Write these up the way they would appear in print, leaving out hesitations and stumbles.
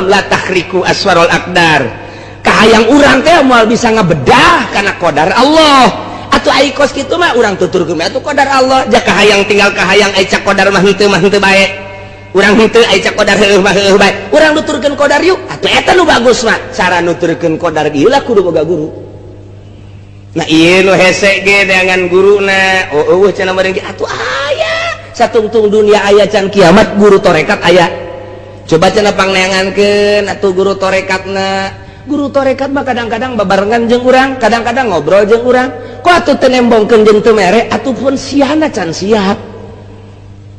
La takhriqu aswarul aqdar. Kahayang urang teh moal bisa ngabedah kana qadar Allah. Atuh ai kos kitu mah urang tuturkeun atuh qadar Allah. Ja kahayang tinggal kahayang, ai cak qadar mah henteu mah henteu bae. Urang henteu, ai cak qadar heueuh mah heueuh bae. Urang nuturkeun qadar yuk. Atuh eta nu bagus mah. Cara nuturkeun qadar ieu lah kudu boga guru. Nah, ieu nu hese ge dengan guruna. Oh, eueuh cenah meureun ge atuh aya. Satungtung dunia aya can kiamat guru torekat aya. Coba cenah pangneangankeun atuh guru torekatna. Guru torekat mah kadang-kadang babarengan jeung urang, kadang-kadang ngobrol jeung urang. Kok atuh teu nembongkeun jeung teu mere, atuh pun siana can siap.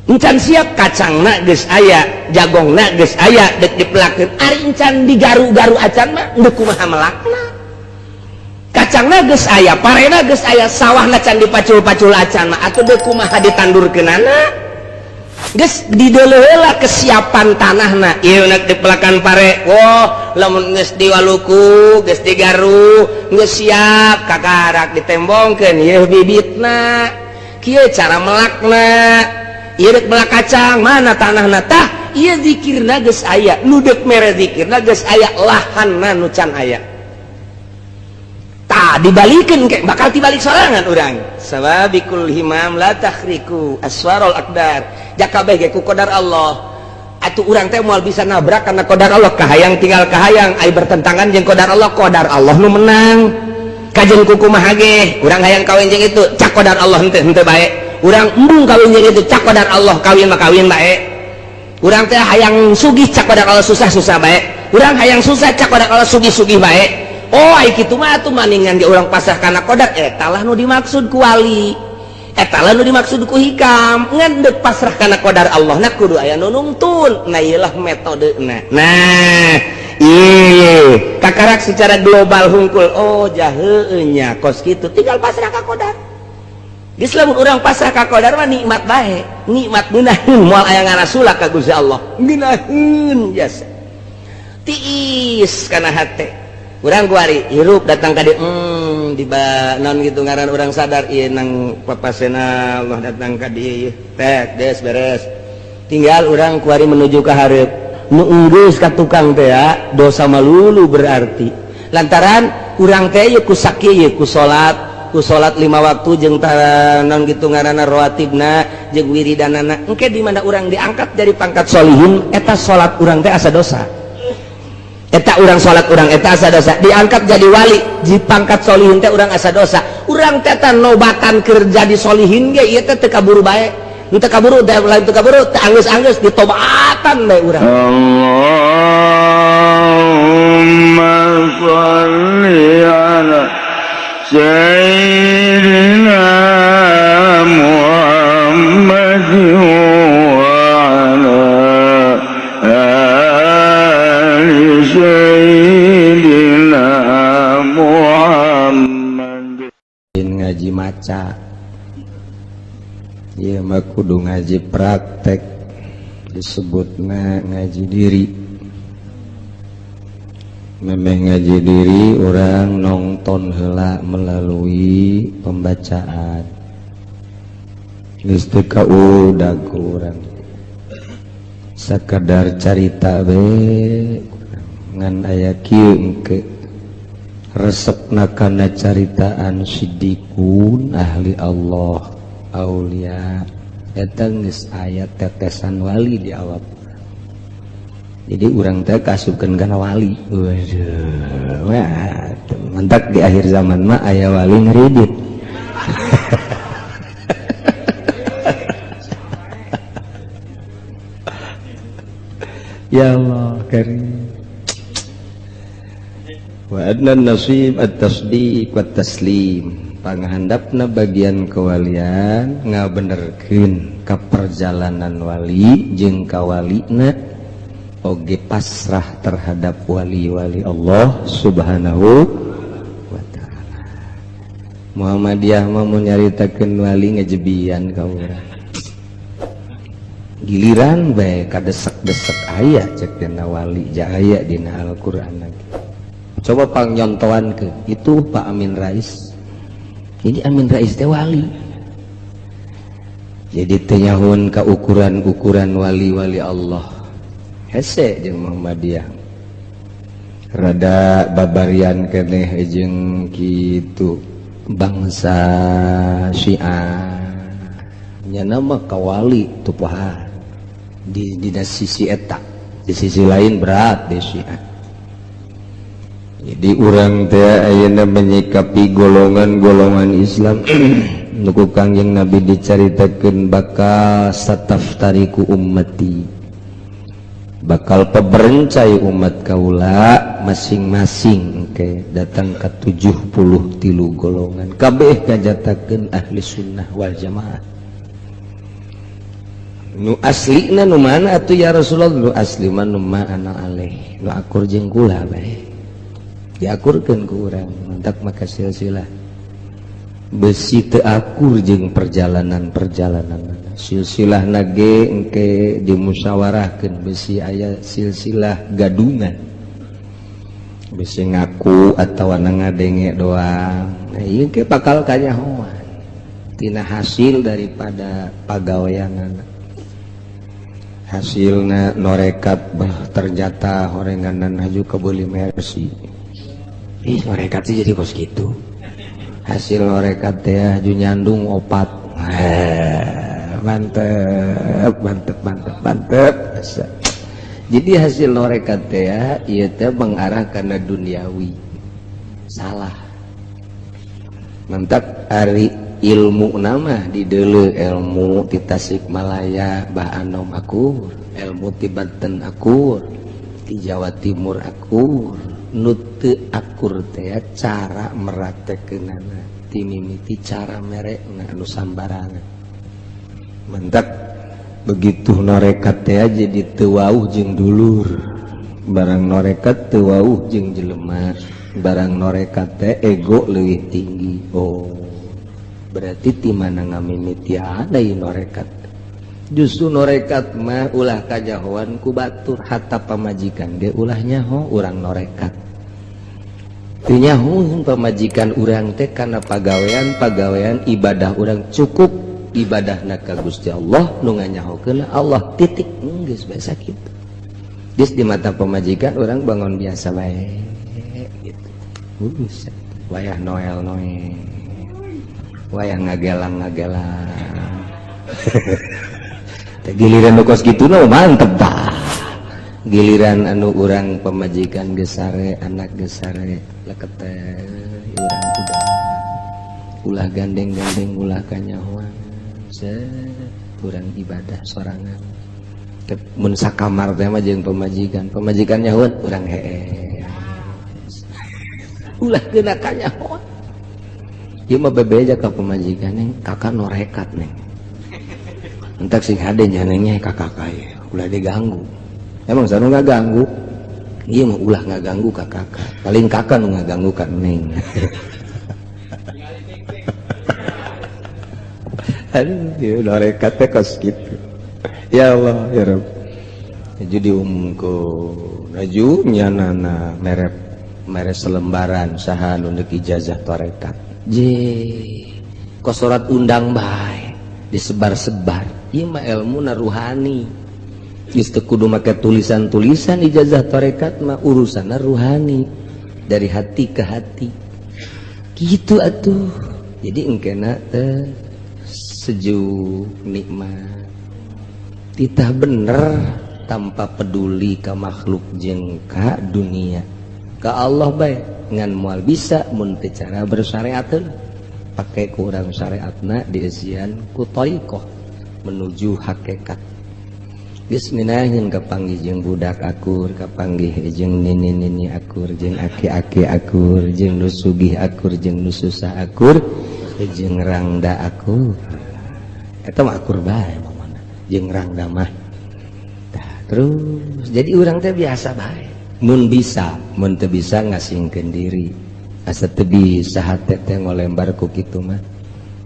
Encan siap, kacangna geus aya, jagongna geus aya, dek dipelakeun. Ari encan digaru-garu acan mah deuk kumaha melakna. Kacangna geus aya, parena geus aya, sawahna can dipacul-pacul acan mah atuh deuk kumaha ditandurkeunana. Geus dideuleu kesiapan tanahna. Ieu nek dipelakan pare, wah, lamun geus diwaluku, geus digaru, geus siap kakarak ditembongkeun ieu bibitna. Kieu cara melakna. Ieu dek melak kacang, mana tanahna tah? Ieu zikirna geus aya, nu deuk mere zikirna geus aya, lahanna nu can aya. Tah dibalikeun ke bakal tibalik sorangan urang. Sababikul himam la takhriqu aswarul aqdar. Jakabeh ge ku qadar Allah. Atuh urang teh moal bisa nabrak karena qadar Allah. Kahayang tinggal kahayang, ai bertentangan jeung qadar Allah, qadar Allah nu menang. Kajeun kumaha ge, urang hayang kawin jeung itu, cak qadar Allah henteu henteu bae. Urang embung kawin jeung itu, cak qadar Allah kawin mah kawin bae. Urang teh hayang sugih, cak qadar Allah susah-susah bae. Urang hayang susah, cak qadar Allah sugih-sugih bae. Oh, ai kitu mah atuh maningan ge urang pasrah kana qadar. Eta lah nu dimaksud ku wali. Eta lah nu dimaksud ku hikam. Ngan deuk pasrah kana qadar Allah na kudu aya nu nungtun. Nah, ieu lah metodena. Nah, ieu kakarak secara global hungkul. Oh, jaheueuh nya kos kitu tinggal pasrah ka qadar. Geus lamun urang pasrah ka qadar mah nikmat bae. Nikmat ngeunaheun, moal aya ngarasula ka Gusti Allah. Ngeunaheun jasa. Tiis kana hate. Urang kuari hirup datang ka dieu, di non gitu ngaran urang sadar ieu nang papasena Allah datang ka dieu ieu. Tek des beres. Tinggal urang kuari menuju ka hareup. Nu enggeus ka tukang teh ya, dosa malulu berarti. Lantaran urang teh ieu ku sakieu ieu ku salat 5 waktu jeung non gitu ngaranna rawatibna jeung wiridanana. Engke di mana urang diangkat jadi pangkat solihin, eta salat urang teh asa dosa. Eta urang salat urang eta asa dosa. Diangkat jadi wali di pangkat solihin teh urang asa dosa. Urang teh nobatan keur jadi solihin ge ieu teh teu kaburu bae. Teu kaburu teh lain teu kaburu, teu anggeus-anggeus ditobatan bae urang. Allahumma shalli ala Sayyidina Muhammad wa ala ali Sayyidina Muhammad. Ngaji maca ieu mah kudu ngaji praktek, disebutna ngaji diri. Memeh ngaji diri orang nonton heula melalui pembacaan. Geus teu kaudag ku urang, sakadar carita we ngan aya kieu engke resepna kana caritaan siddiqun, ahli Allah, aulia eta geus aya tetesan wali di awak. Jadi urang teh kasupkeun kana wali. Waduh, wah, mantap di akhir zaman mah aya wali ngeridit. Ya Allah karim. Wa adna nasib at-tasdiq wa taslim. Panghandapna bagian kewalian ngabenerkeun ka perjalanan wali jeung kawalina oge pasrah terhadap wali-wali Allah Subhanahu wa ta'ala. Muhammadiyah mah mun nyaritakeun wali ngejebian ka urang. Giliran bae kadesek-desek aya cek dina wali jaya dina Al-Qur'an lagi. Coba pang nyontoan ke itu Pak Amin Rais. Ini Amin Rais teh wali. Jadi teu nyahoan ka ukuran-ukuran wali-wali Allah. Hese jeung Muhammadiyah. Rada babarian keneh jeung kitu bangsa Syiah nyana mah kawali tupoha di sisi eta, di sisi lain berat di Syiah. Jadi urang teh ayeuna menyikapi golongan-golongan Islam nu ku Kangjeng Nabi dicaritakeun bakal sataftariku ummati, bakal peberencai umat kaula masing-masing engke datang ke 73 golongan, kabeh ngajatakeun ahli sunnah wal jamaah. Nu aslina nu mana atuh, ya Rasulullah? Nu asli mah nu ma ana alaih, nu akur jeung kula bae, diakurkeun ku urang. Mantak maka silsilah besi teu akur jeung perjalanan-perjalanan silsilah nage engke dimusyawarahkeun, besi aya silsilah gadungan, besi ngaku atau ngadenge doang. Nah, ieu ke bakal kanyahoan tina hasil daripada pagaweanana. Hasilna norekat bah, ternyata horenganan haju kebeuli Mercy. Ih, norekat sih jadi kos gitu. Hasil norekat teh haju nyandung opat. Mantep, mantep, mantep, mantep. Jadi hasil norekat teh ieu teh mengarah karena duniawi, salah. Mantap ari ilmu nama di dulu, ilmu di Tasikmalaya Bah Anom akur, ilmu di Banten akur, di Jawa Timur akur. Nu teu akur teh cara meraktekeunana, timimiti cara mere anu sambarangan. Mentak begitu norekat teh jadi teu wauh jeung dulur, barang norekat teu wauh jeung jelema, barang norekat teh ego leuwih tinggi. Oh, berarti ti mana ngamimitian deui norekat? Justru norekat mah ulah kajahoan ku batur, hatta pamajikan ge ulah nyaho urang norekat. Teu nyaho pamajikan urang teh kana pagawean pagawean ibadah urang. Cukup ibadahna ka Gusti Allah, nu nganyahokeun Allah, titik. Geus biasa kitu. Geus di mata pamajikan urang bangun biasa bae gitu. Buset, wayah noel noel, wayah ngagelang ngagelang. Teh giliran nu kos kitu nu mantep tah. Giliran anu urang pamajikan geus sare, anak geus sare, leket teh urang udah ulah gandeng-gandeng, ulah kanyahoan. Set, urang ibadah sorangan. Mun sakamar teh mah jeung pamajikan, pamajikan nyahoan urang heeh, ulah kena kanyahoan. Ieu mah bebeja ka pamajikan, "Neng, kakak norekat, Neng." Entak sing hade nya, Nengnya, kakak kaya ulah diganggu. Emang sanu ganggu? Ieu mah ulah ngaganggu ka kakak, paling kakak nu ngaganggu ka Neng. Aduh, ieu norekat teh kos kitu. Ya Allah, ya Rabb. Jadi diumumkeun laju nyanana mere mere selembaran, saha nu deuk ijazah tarekat. Je kosorat undang bae disebar-sebar. Ieu mah ilmu na ruhani. Geus teu kudu make tulisan-tulisan, ijazah tarekat mah urusanna ruhani, dari hati ke hati. Gitu atuh. Jadi engkena teh sejuk, nikmat. Titah bener tanpa peduli ka makhluk jeung ka dunia. Ka Allah bae ngan moal bisa mun teu cara bersyariat heula. Pake kurang syariatna dieusian ku thariqah menuju hakikat. Geus minahin kapanggih jeung budak akur, kapanggih jeung nini-nini akur, jeung aki-aki akur, jeung nu sugih akur, jeung nu susah akur, jeung rangda akur. Eta mah akur bae mamana jeung rangda mah. Tah, terus jadi urang teh biasa bae. Mun bisa, mun teu bisa ngasingkeun diri. Asa teu bisa hate teh ngolembar ku kitu mah.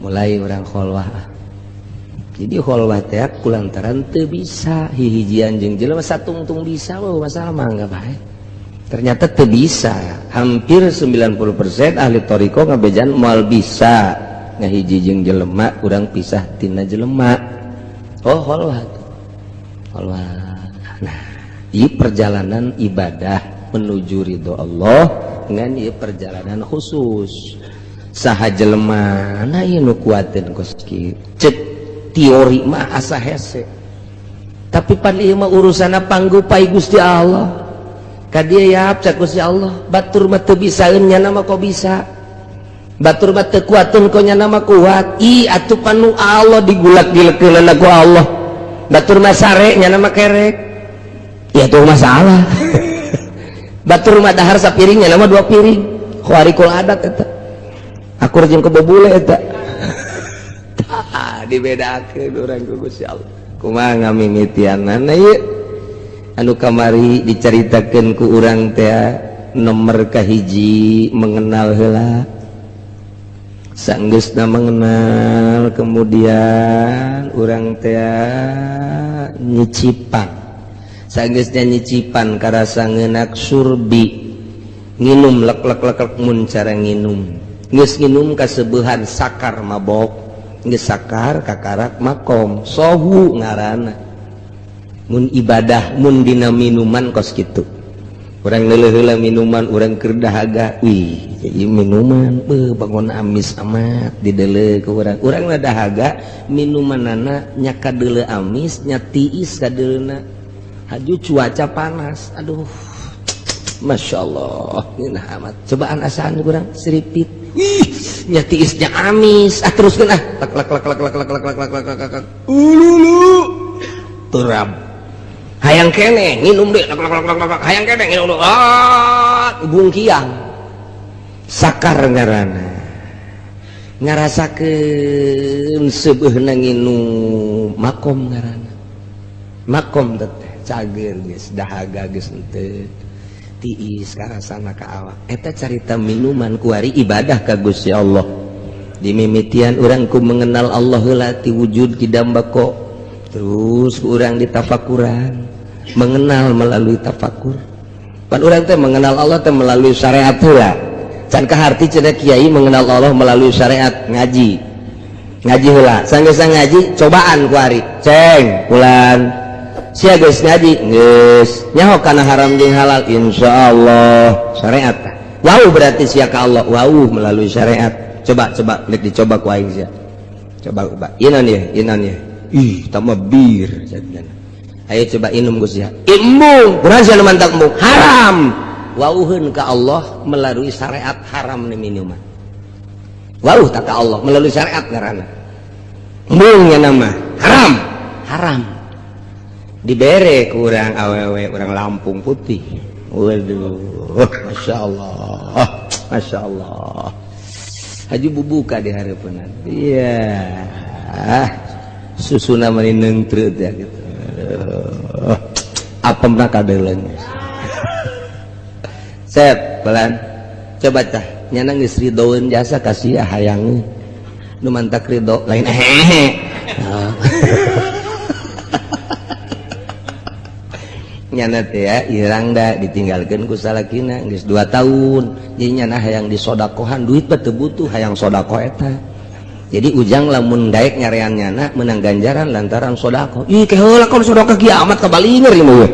Mulai urang kholwah. Jadi kholwah teh kulantaran teu bisa hihijian jeung jelema satungtung bisa mah masalah mah enggak bae. Ternyata teu bisa. Hampir 90% ahli thariqah ngabejan moal bisa ngahiji jeung jelema, urang pisah tina jelema. Oh, kholwah. Kholwah. Nah, ieu perjalanan ibadah. menuju ridho Allah ngan ieu perjalanan khusus saha jelema na ieu nu kuateun kos kieu cek teori mah asa hese tapi pan ieu mah urusanna panggupai Gusti Allah ka dieu yap cek Gusti Allah batur mah teu bisaeun nyana mah kok bisa batur mah teu kuateun kok nyana mah kuat i atuh panu Allah digulak-gilekeunana ku Allah batur mah sare nyana mah kerek ya tuh masalah batur mah dahar sapiring nyana mah 2 piring khawarikul adat eta akur jeung kebobule eta tah dibedakeun urang ku Gusti Allah kumaha ngamimitianana ieu anu kamari dicaritakeun ku urang teh nomor kahiji mengenal heula sanggeusna mengenal kemudian urang teh nyicipan sanggeusna nyicipan karasa ngeunak surbi nginum lek lek lek lek mun cara nginum geus nginum kaseubehan sakar mabok geus sakar kakarak makom sohu ngaranna mun ibadah mun dina minuman kos kitu urang neuleuh heula minuman urang keur dahaga wih ieu minuman beuh bangun amis amat dideuleu ku urang urang mah dahaga minumanana nya kadeuleu amis nya tiis kadeulena haju cuaca panas aduh Masya Allah ngeunah amat cobaan asaan kurang seripit ih nya tiisnya amis ah teruskeun ah lek lek lek lek lek lek lek lek lek lek lek ululu turab hayang keneh nginum deui lek lek lek lek hayang keneh nginum deui ah bungkiang sakar ngaranna ngarasakeun seubeuhna nginum makom ngaranna makom teh cager geus dahaga geus henteu tiis karasana ka awak eta carita minuman kuari ibadah ka Gusti Allah dimimitian urang ku mengenal Allah heula ti wujud kidam bako terus ku urang ditafakuran mengenal melalui tafakur pan urang teh mengenal Allah teh melalui syariat heula can kaharti cenah kiai mengenal Allah melalui syariat ngaji ngaji heula sanggeus ngaji cobaan kuari ceng bulan sia geus ngaji geus nyaho kana haram jeung halal insyaallah syariat wau berarti sia ka Allah wau melalui syariat coba coba rek dicoba ku aing sia coba coba inan ya inan ya ih tambah bir cenah ayo coba inum geus sia embung kurang sia nu mantak embung haram wauheun ka Allah melalui syariat haram ni minuman wau tak ka Allah melalui syariat ngaranna embung nya nama haram haram dibere ku urang awewe urang Lampung putih waduh Masya Allah Masya Allah haji bubuka di hareupeunna iya susuna mani neungtreut ya gitu apemna kadeuleun sep pelan coba tah nyana geus ridoeun jasa ka sia hayangeun nu mantak ridho lain hehe nyana teh ya irang da ditinggalkeun ku salakina geus 2 tahun jadi nyana hayang disodakohan duit mah teu butuh hayang sodakoh eta jadi ujang lamun daek nyarean nyana menang ganjaran lantaran sodakoh ih ke heula kon sodakoh kiamat kabalinger ieu mah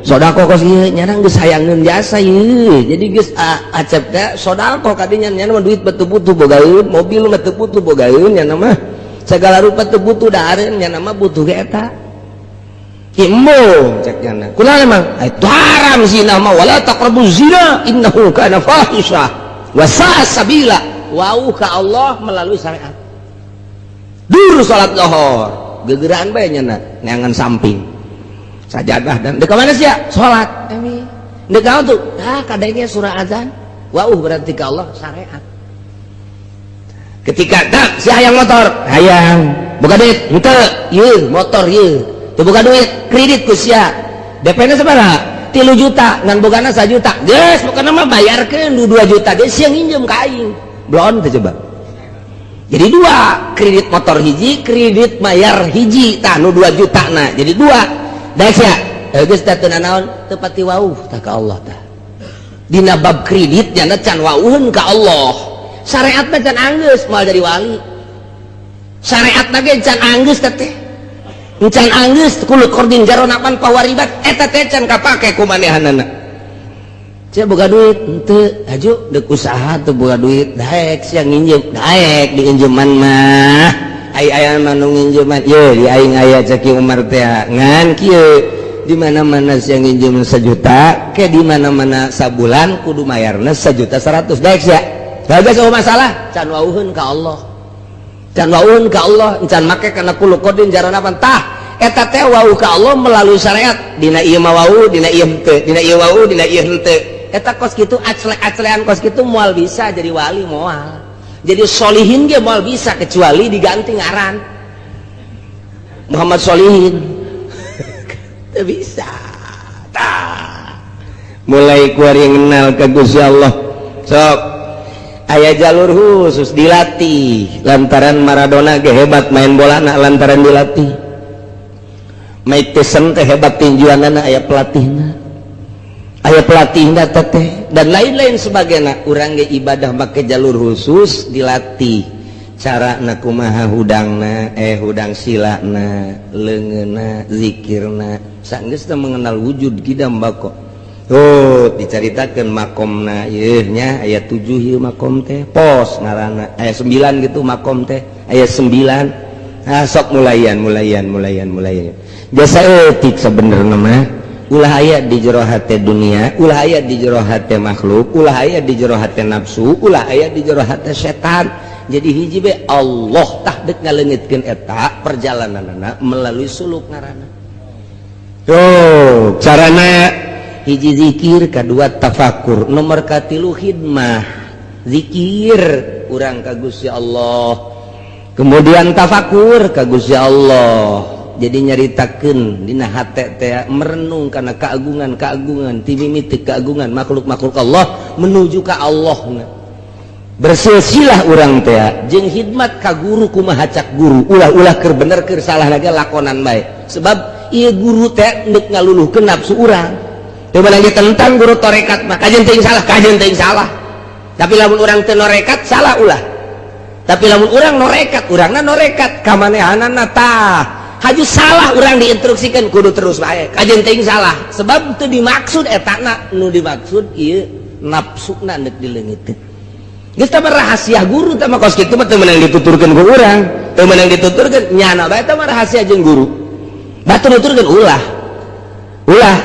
sodakoh kos ieu nyana geus hayangeun jasa ieu jadi geus acep teh sodakoh kadinya nyana mah duit mah teu butuh bogaeun mobil mah teu butuh bogaeun nyana mah segala rupa teu butuh dahareun nyana mah butuh ge eta embung cek nyana kunaon emang itu haram zina mah wala taqrabu zina innahu kana fahisyah wa sa'a sabila wau ka Allah melalui syariat dur salat lohor gegeraan bae nyana neangan samping sajadah dan deuk ka mana sia salat emi deuk naon tuh ah kadenge surah azan wau berarti ka Allah syariat ketika tak si hayang motor hayang boga duit henteu ieu motor ieu teu boga duit kredit ku sia DP na sabaraha 3 juta ngan bogana 1 juta geus pokona mah bayarkeun 2 juta geus sia nginjem ka aing blon teh coba jadi 2 kredit motor hiji kredit bayar hiji tah nu 2 juta na jadi 2 daek sia geus teh teu nanaon teu pati wauh tah ka Allah tah dina bab kredit nya can wauheun ka Allah syariat mah can anggeus moal jadi wali syariat mah ge can anggeus teh teh can anggeus kulo kordin jaronapan pawaribat eta teh can kapake ku manehanana Sia boga duit henteu? Haju dek usaha teu boga duit. Daek sia nginjem? Daek diinjeman mah. Ai aya mah nu nginjeman ye di aing aya, cek Ki Umar teh. Ngan kieu, di mana-mana sia nginjem 1 juta ke di mana-mana sabulan kudu mayarna 1 juta 100. Daek sia? Gak masalah. Can wauheun ka Allah, can wauheun ka Allah, can make kana kullu qadin jarana. Tah, eta teh wau ka Allah melalui syariat. Dina ieu mah wau, dina ieu henteu, dina ieu wau, dina ieu henteu. Eta kos kitu, aclek-aclean kos kitu moal bisa jadi wali, moal jadi solihin ge moal bisa, kecuali diganti ngaran Muhammad Solihin. Teu bisa. Tah, mulai kuari kenal ke Gusti Allah, sok aya jalur khusus dilatih. Lantaran Maradona ge hebat main bola, nak lantaran dilatih. Mike Tyson teh hebat tinjuanana, aya pelatihna, aya pelatihna teh, dan lain-lain sebagainya. Urang ge ibadah make jalur khusus, dilatih cara na kumaha, hudangna, hudang silana, leungeunna, zikirna. Sanggeus teh mengenal wujud kidam bako. Oh, diceritakan makomna yeuh nya, aya 7 ieu makom teh, pos ngaranna aya 9 gitu. Makom teh aya 9. Nah, sok mulayan, mulayan, mulayan, mulayan. Jasa etik sebenarnya mah ulah aya di jero hate dunia, ulah aya di jero hate makhluk, ulah aya di jero hate nafsu, ulah aya di jero hate setan. Jadi hiji be, Allah. Tah, dek ngaleungitkeun eta perjalananana melalui suluk ngaranna. Yo, carana hiji zikir, kedua tafakur, nomor katilu khidmah. Zikir urang ka Gusti Allah, kemudian tafakur ka Gusti Allah. Jadi nyaritakeun dina hate teh, merenung karena keagungan keagungan ti mimiti keagungan makhluk-makhluk Allah menuju ka Allah. Bersilsilah urang teh jeung khidmat ka guru. Kumaha cak guru, ulah-ulah keur bener keur salah lagi, lakonan bae, sebab ieu guru teh ndek ngaluluhkeun nafsu urang. Coba lagi tentang guru torekat mah kajen teuing salah, kajen teuing salah. Tapi lamun urang teu norekat, salah ulah. Tapi lamun urang norekat, urangna norekat kamanehanana. Tah, haju salah urang diinstruksikan kudu terus bae, kajen teuing salah, sebab teu dimaksud etana. Nu dimaksud ieu nafsuna ndek dileungiteun. Geus tah rahasia guru teh mah kos kitu mah teu meunang dituturkeun ku urang, teu meunang dituturkeun nyana bae. Teh mah rahasia jeung guru. Batur nuturkeun ulah, ulah.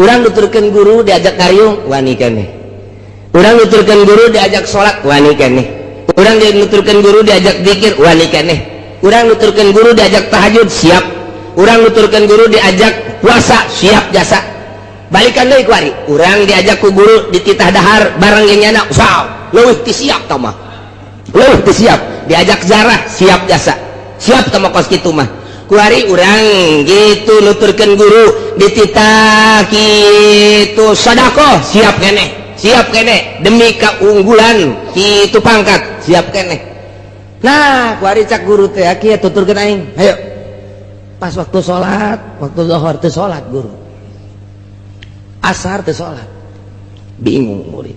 Urang nuturkeun guru diajak ngariung, wani keneh. Urang nuturkeun guru diajak salat, wani keneh. Urang nuturkeun guru diajak zikir, wani keneh. Urang nuturkeun guru diajak tahajud, siap. Urang nuturkeun guru diajak puasa, siap jasa. Balikan deui kuari, urang diajak ku guru dititah dahar bareng jeung nyana, wow, leuwih ti siap tah mah, leuwih ti siap. Diajak zarah, siap jasa, siap tah mah kos kitu mah. Kuari urang gitu nuturkeun guru dititah kitu sedekah, siap keneh, siap keneh. Demi keunggulan kitu pangkat, siap keneh. Nah, kuari cak guru teh kieu, tuturkeun aing, ayo. Pas waktu sholat, waktu zuhur teu sholat guru, asar teu sholat. Bingung murid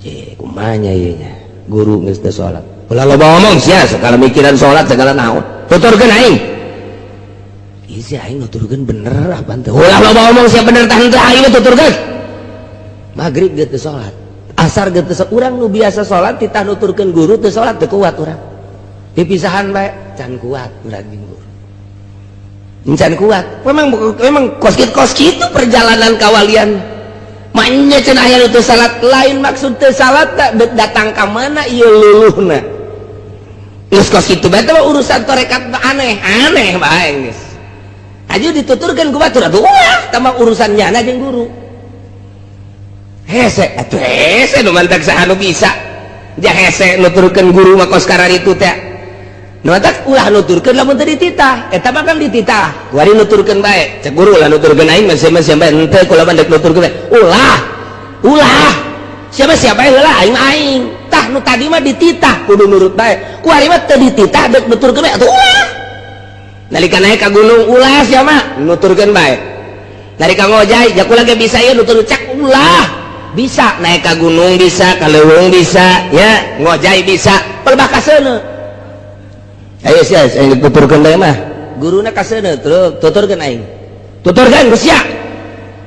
je, kumaha ieu nya, guru geus teu sholat. Ulah loba ngomong sia, segala mikiran sholat segala naon. Tuturkeun aing. Ieu si aing nuturkeun bener apa teu? Ulah loba ngomong sia, bener tah henteu aing tuturkeun. Maghrib geus teu sholat, asar geus teu sholat. Urang nu biasa sholat titah nuturkeun guru teu sholat, teu kuat urang. Dipisahan bae can kuat urang jeung guru, can kuat. Memang memang kos kitu, kos kitu perjalanan kawalian. Maknya cenah aya teu salat, lain maksud teu salat tak datang ka mana ieu luluhna. Geus kos kitu bae teh urusan tarekat mah, aneh aneh bae. Geus aja dituturkeun ku batur atuh, ulah tambah urusan nyana jeung guru. Hese atuh, hese nu mantak saha nu bisa ja hese nuturkeun guru mah kos itu teh. Nu mantak ulah nuturkeun lamun teu dititah. Eta mah kan dititah. Kuari nuturkeun bae, cek guru ulah nuturkeun aing mah, siapa siapa henteu kula mah dek nuturkeun bae. Ulah, ulah, siapa siapa heula, aing mah aing. Tah, nu tadi mah dititah kudu nurut bae, kuari mah teu dititah dek nuturkeun bae atuh ulah. Nalika naik ka gunung, ulah sia mah, nuturkeun bae. Nalika ngojay, jakula ge bisa ieu nutur, cak ulah. Bisa naik ka gunung, bisa ka leuweung, bisa ya ngojay, bisa pelbah kaseuneu. Ayo sia, aing tuturkeun bae mah. Guruna kaseuneu, terus tuturkeun aing, tuturkeun ku sia.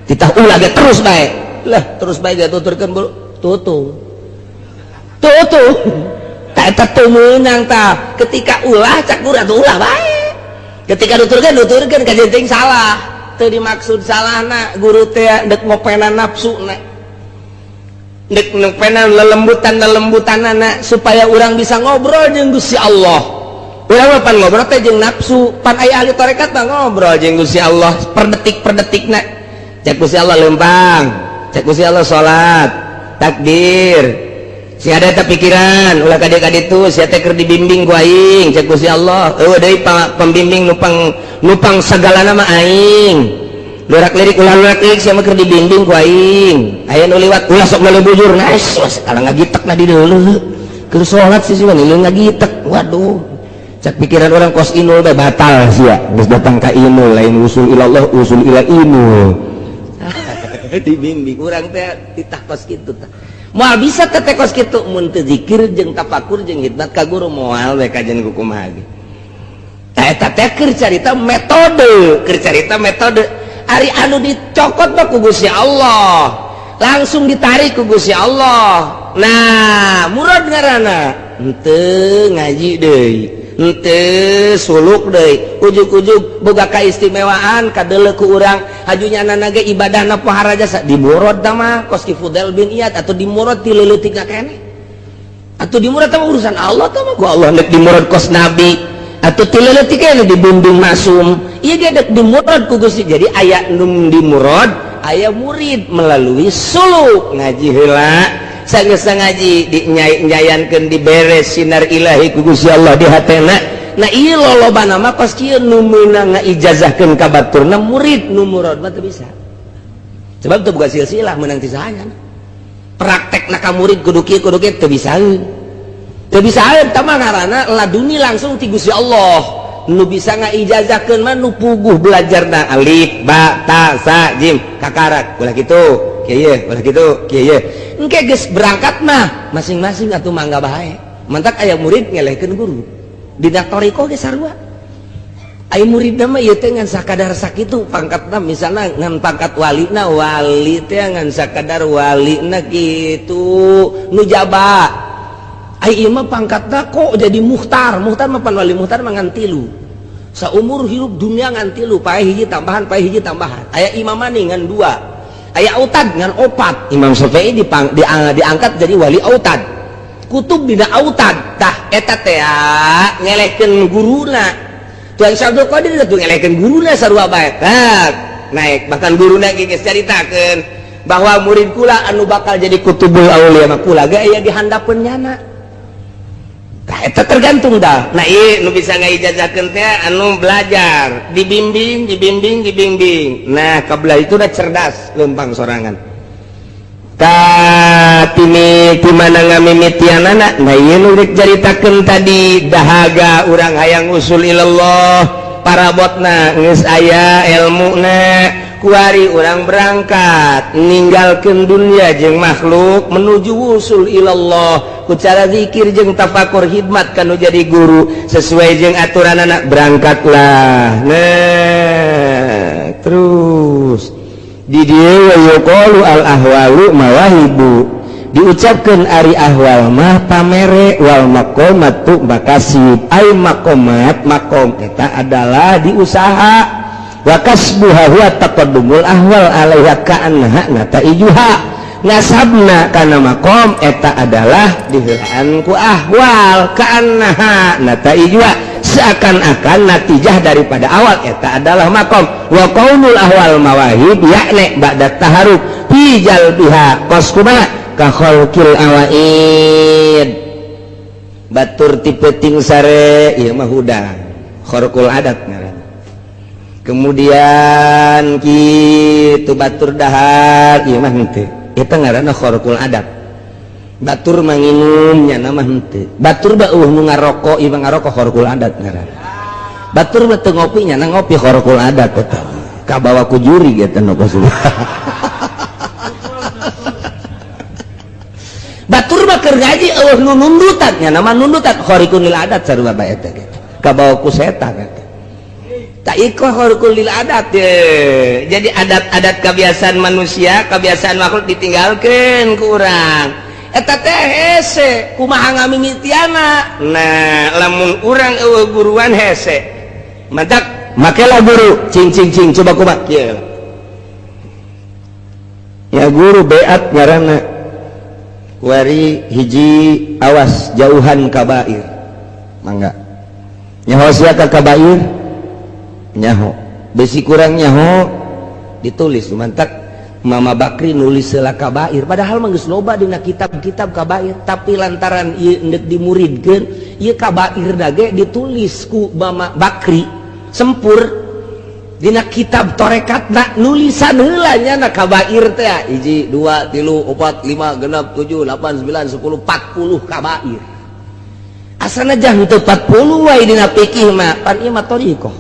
Titah ulah ge terus bae. Lah terus bae tuturkeun tutu. Tutu. Tak eta teu meunang tah. Ketika ulah cak guru atuh ulah bae. Ketika nuturkeun nuturkeun kajenting salah. Teu dimaksud salahna guru teh dek ngopenan nafsuna. Dek ngopenan lelembutan-lelembutanana supaya urang bisa ngobrol jeung Gusti Allah. Urang mah pan ngobrol teh jeung nafsu, pan aya ahli tarekat mah ngobrol jeung Gusti Allah per detik per detikna. Cek Gusti Allah lempang, cek Gusti Allah salat, takbir. Si ada teh pikiran, ulah ka dieu sia teh keur dibimbing ku aing, cek Gusti Allah. Eueuh deui pembimbing nupang nupang sagalana mah aing. Lurak lirik ulah lurak lirik sia mah keur dibimbing ku aing. Aya nu liwat ulah sok meuli bujur, nice, kalau ngagitek na di deuleu. Keur salat sih sih mah ngagitek. Waduh. Cak pikiran orang kos inul teh batal sia. Geus datang ka inul lain usul ilallah, usul ila inul. Dibimbing urang teh titah kos kitu tah. Moal bisa teh kos kitu mun teu zikir jeung tafakur jeung khidmat ka guru moal we kajian kumaha ge. Tah eta teh keur carita metode, keur carita metode. Ari anu dicokot mah ku Gusti Allah. Langsung ditarik ku Gusti Allah. Nah, murad ngaranna henteu ngaji deui. Henteu suluk deui. Ujug-ujug boga kaistimewaan kadeuleu ku urang hajunya nana ge ibadahna pohara jasa dimurad tah mah kos ki Fudail bin Iyad atau dimurad ti leuletik keneh. Atau dimurad tah urusan Allah tah mah ku Allah nek dimurad kos nabi atau ti leuletik keneh dibimbing masum. Ieu ge dek dimurad ku Gusti. Jadi aya nu dimurad, aya murid melalui suluk ngaji heula. Sanggeus ngaji dinyai-nyayankeun diberes sinar ilahi ku Gusti Allah di hatena. Nah ieu lolobana mah kos kieu nu meunang ngaijazahkeun ka baturna murid nu murad mah teu bisa. Sebab teu boga silsilah meunang ti saha. Praktekna ka murid kudu kieu teu bisaeun. Teu bisaeun tah mah ngaranna laduni langsung ti Gusti Allah. Nu bisa ngaijazahkeun mah nu puguh belajarna alif ba ta sa jim kakarak ulah kitu kieu ulah kitu kieu. Engke geus berangkat mah masing-masing atuh mangga bae. Mantak aya murid ngelehkeun guru. Dina thariqah ge sarua. Aya muridna mah ieu teh ngan sakadar sakitu pangkatna misalna ngan pangkat walina wali teh ngan sakadar walina kitu nu jaba. Ai ieu mah pangkatna kok jadi muhtar. Muhtar mah pan wali muhtar mah ngan tilu. Saumur hirup dunia ngan tilu, pae hiji tambahan, pae hiji tambahan. Aya imam mani ngan dua. Aya autad ngan opat. Imam Syafi'i diangkat jadi wali autad. Kutub dina autad. Tah eta teh ngelehkeun guruna. Tuan Syekh Abdul Qadir teh ngelehkeun guruna sarua bae. Tah naik bahkan guruna ge geus caritakeun bahwa murid kula anu bakal jadi kutubul aulia mah kula ge aya di handapeun nyana. Tah eta tergantung dah. Nah ieu nu bisa ngaijazahkeun teh anu belajar, dibimbing, dibimbing, dibimbing. Nah, kabelah itu udah cerdas lempang sorangan. Ka timi ti mana ngamimitianana? Nah ieu nu rek caritakeun tadi dahaga urang hayang usul ilallah, parabotna geus aya elmuna, kuari urang berangkat ninggalkeun dunia jeung makhluk menuju usul ilallah. Ku cara zikir jeung tafakur khidmat kanu jadi guru sesuai jeung aturan anak berangkatlah. Nah terus di dieu yuqalu al ahwalu mawahibu diucapkeun ari ahwal mah pamere wal maqamatu makasib ai maqamat maqam eta adalah diusaha wa kasbuha huwa taqaddumul ahwal alaiha ka'annaha nataijuha ngasabna kana makom eta adalah diheulaan ku ahwal ka'annaha nataijuha seakan-akan natijah daripada awal eta adalah makom wa qaulul ahwal mawahib yakni ba'da taharuk fi jalbiha kos kumaha ka khalqil awaid batur ti peuting sare ieu mah hudang kharqul adat ngaranna. Kemudian kitu batur dahar ieu mah henteu eta ngaranna kharqul adat. Batur manginum nya mah henteu. Batur ba eueuh nu ngarokok ieu mah ngarokok kharqul adat ngaranna. Batur mah teu ngopi nya ngopi kharqul adat eta. Kabawa ku juri eta nu kos. Batur mah keur ngaji eueuh nu nundutan nya mah nundutan khariqul adat sarua bae eta ge. Kabawa ku setan eta. Tak iko lil adat ye. Jadi adat-adat kebiasaan manusia, kebiasaan makhluk ditinggalkan ku urang. Eta teh hese, kumaha ngamimitiana? Nah, lamun urang euweuh guruan hese. Mantak makelah guru, cing cing cing, coba kumaha kieu. Ya guru beat ngaranna. Wari hiji, awas jauhan kabair. Mangga. Nyaho sia ka kabair? Nyaho. Besi kurang nyaho ditulis. Mantak Mama Bakri nulis heula kabair, padahal mah geus loba dina kitab-kitab kabair, tapi lantaran ieu endek dimuridkeun, ieu kabair ge ditulis ku Mama Bakri sempur dina kitab torekatna, nulisan heula nya na kabair teh hiji, dua, tilu, opat, lima, genap, tujuh, delapan, sembilan, 10, 40 kabair. Asana jang teu 40 wae dina fikih mah, pan ieu mah thoriqoh,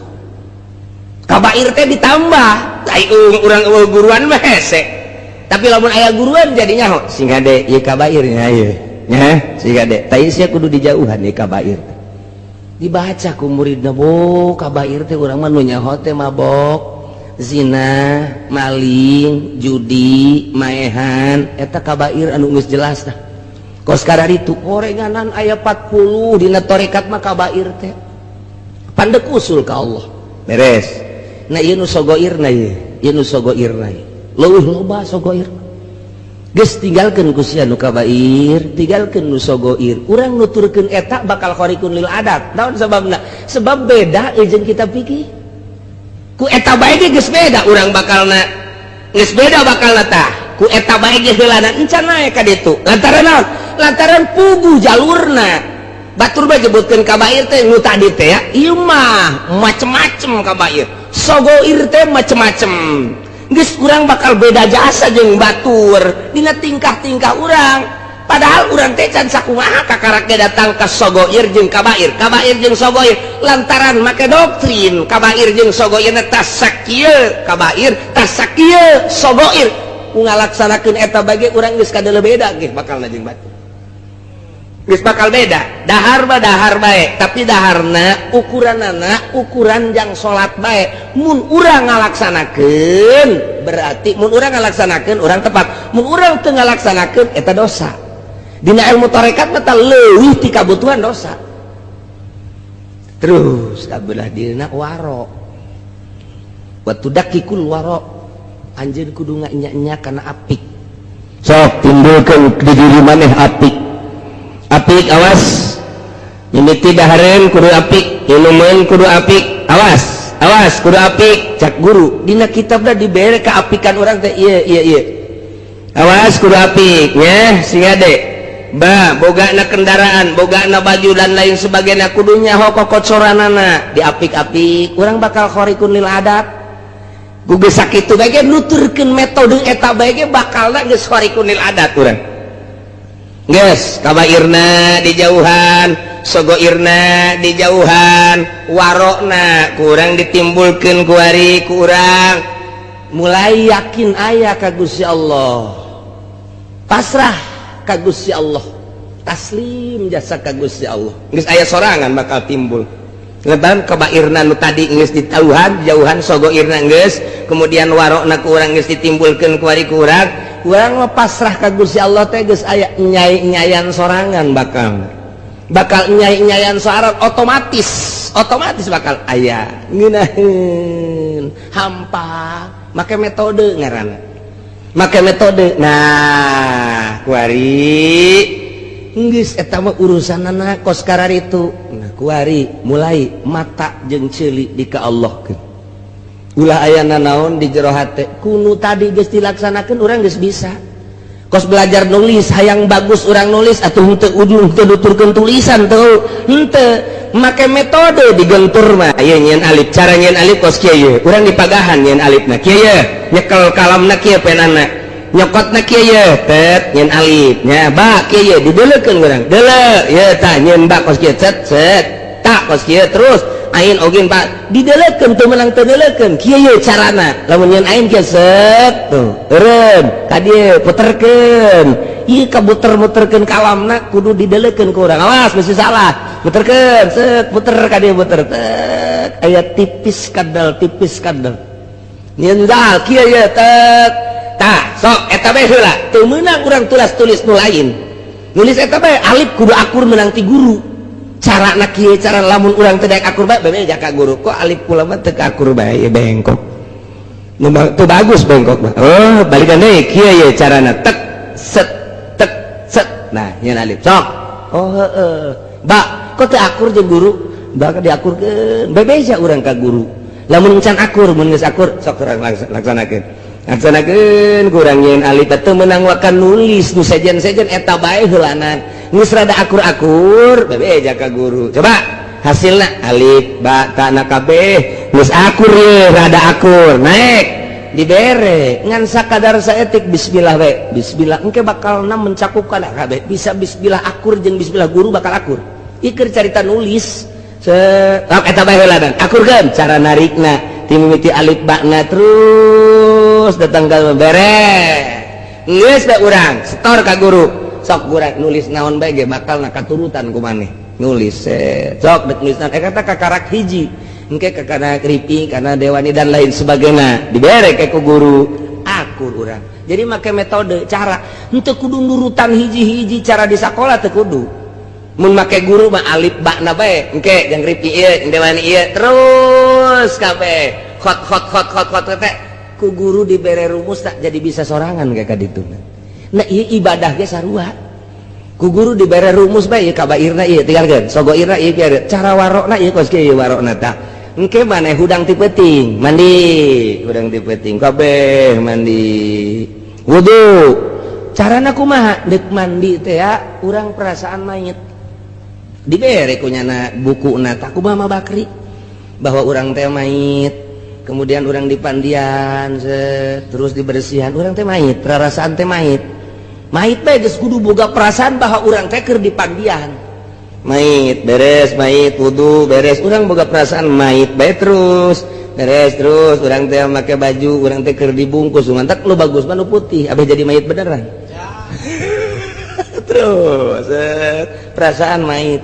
kabair teh ditambah. Ai urang euweuh guruan mah hese, tapi lamun aya guruan jadi nyaho, sing hade ieu kabairnya ieu nya, sing hade tah sia kudu dijauhan ieu kabair. Dibaca ku muridna, bo kabair teh urang mah nu nyaho teh mabok, zina, maling, judi, maehan, eta kabair anu geus jelas tah. Kos itu gorenganan aya 40 dina torekat mah kabair teh pandek usul ka Allah beres. Nah, ieu nu sogoirna, ieu ieu nu sogoirna ieu leuwih loba sogoir. Geus tinggalkeun ku sia nu kabair, tinggalkeun nu sogoir. Urang nuturkeun eta bakal khariqun lil adat. Naon sababna? Sebab beda jeung kita pikir ku eta bae ge geus beda urang bakalna, geus beda bakalna tah ku eta bae ge heulana encan naek ka ditu. Lantaran naon? Lantaran puguh jalurna. Batur bae nyebutkeun kabair teh nu tadi teh ya, ieu mah macem-macem kabair, sogoir teh macem-macem. Geus urang bakal beda jasa jeung batur dina tingkah-tingkah urang, padahal urang teh can sakumaha kakaraknya datang ke sogoir jeung kabair, kabair jeung sogoir, lantaran make doktrin kabair jeung sogoir tas sakieu kabair, tas sakieu sogoir. Ku ngalaksanakeun eta bage urang geus kadele beda ge bakal jeung batur, geus bakal beda. Dahar mah dahar bae, tapi daharna ukuranana ukuran jang salat bae. Mun urang ngalaksanakeun, berarti mun urang ngalaksanakeun urang tepat, mun urang teu ngalaksanakeun eta dosa. Dina ilmu tarekat mah leuwih ti kabutuhan dosa. Terus kabelah dina waro wa tudakikul waro, anjeun kudu nganya-nya kana apik. Sok timbulkeun di diri maneh apik, apik. Awas, mimiti dahareun kudu apik, inumeun kudu apik, awas awas kudu apik. Cak guru dina kitabna dibere keapikan urang teh ieu ieu ieu, awas kudu apik nya, sing ade ba boga na kendaraan, boga na baju dan lain sebagainya, kudu nyaho kokocoranana, diapik-apik. Urang bakal khariqun lil adat. Guge sakitu bae nuturkeun metode eta bae ge bakalna geus khariqun lil adat urang. Geus kabairna dijauhan, sogoirna dijauhan, warokna kurang ditimbulkeun kuari kurang, mulai yakin aya ka Gusti Allah, pasrah ka Gusti Allah, taslim jasa ka Gusti Allah, geus aya sorangan bakal timbul. Leban kabairna nu tadi geus ditauhan jauhan, sogoirna geus, kemudian warokna kurang geus ditimbulkeun kuari kurang, urang mah pasrah ka Gusti Allah teh geus aya nyai-nyayan sorangan, bakal bakal nyai-nyayan sorangan, otomatis otomatis bakal aya ngeunaheun hampa. Make metode ngaranna, make metode. Nah, kuari geus eta mah urusanana kos itu. Nah, kuari mulai mata jeung ceuli di ka Allahkeun, ulah aya naon di jero hate. Kunu tadi geus dilaksanakeun, urang geus bisa. Kos belajar nulis, hayang bagus urang nulis atuh henteu ujung teu nuturkeun tulisan tuh henteu, make metode digentur mah ieu nyieun alif. Cara nyieun alif kos kieu ye, urang dipagahan nyieun alifna kieu ye, nyekel kalamna kieu, penana nyokotna kieu ye, tet nyieun alif nya. Ba kieu ye, dideulekeun urang deuleu ye, tah nyieun ba kos kieu, cet cet, tak kos kieu. Terus ain ogin pak dideulekeun, teu meunang teu deuleukeun kieu ye carana. Lamun nyieun ain kieu, set tuh eureun ka dieu, puterkeun ieu, kabuter-muterkeun kalamna kudu dideulekeun ku urang, awas mesti salah. Puterkeun, set, puter ka dieu, puter tet. Aya tipis kadal, tipis kadal nyieun zal kieu ye, tek. Tah, sok eta bae heula. Teu meunang urang tulis tulis nu lain, nulis eta bae. Alif kudu akur, meunang ti guru. Cara na kieu, cara lamun urang teu daek akur bae, bebeja ka guru, "Kok alif kula mah teu akur bae, bengkok nu teu bagus, bengkok mah." "Oh, balikan deui, kieu ye carana, tek set tek set." Nah, nyeun alif sok. "Oh, heeh." Ba kok teu akur jeung guru, bakal diakurkeun. Bebeja urang ka guru lamun can akur. Mun geus akur, sok urang laksanakeun, laksanakeun. Kurang nyeun alif teu meunang wakan nulis nu sejen-sejen, eta bae heulanan. Geus rada akur-akur, bebeja ka guru, "Coba hasilna alif ba ta na kabeh geus akur ye, rada akur." Naik dibere ngan sakadar saetik, bismillah we, bismillah. Engke bakalna mencakup kana kabeh. Bisa bismillah akur jeung bismillah guru bakal akur. Iker carita nulis se eta bae heulanan, akurkeun cara narikna ti mimiti alif bakna terus datang ka beres. Geus bae urang setor ka guru. Sok urang nulis naon bae ge bakalna katurutan ku maneh. Nulis sok dek nulis naon eta kakarak hiji, engke kakana kripi karena dewani dan lain sebagainya, dibere ke ku guru, akur urang. Jadi make metode cara henteu kudu nurutan hiji-hiji cara di sakola, teu kudu. Mun make guru mah alif bakna bae, engke jeung ripi ieu, dewani ieu, terus kabeh khot khot khot khot khot teh ku guru dibere rumus, tak jadi bisa sorangan kayak kaditu. Nah, ieu ibadah ge sarua, ku guru dibere rumus bae, ieu kabairna ieu tinggalkeun, sogoirna ieu kieu, cara warokna ieu kos kieu warokna. Tah, engke maneh hudang ti peuting mandi, hudang ti peuting kabeh mandi wudu, carana kumaha deuk mandi teh ya? Urang perasaan mayit, dibere ku nyana buku na kumaha Bakri bahwa urang teh mayit, kemudian urang dipandian, terus dibersihan, urang teh mayit, perasaan teh mayit. Mayit bae geus kudu boga perasaan bahwa urang teh keur dipandian mayit. Beres mayit, wudu beres, urang boga perasaan mayit bae. Terus beres, terus urang teh make baju, urang teh keur dibungkus. Mantak lu bagus mah nu putih, abeh jadi mayit beneran. Terus perasaan mayit,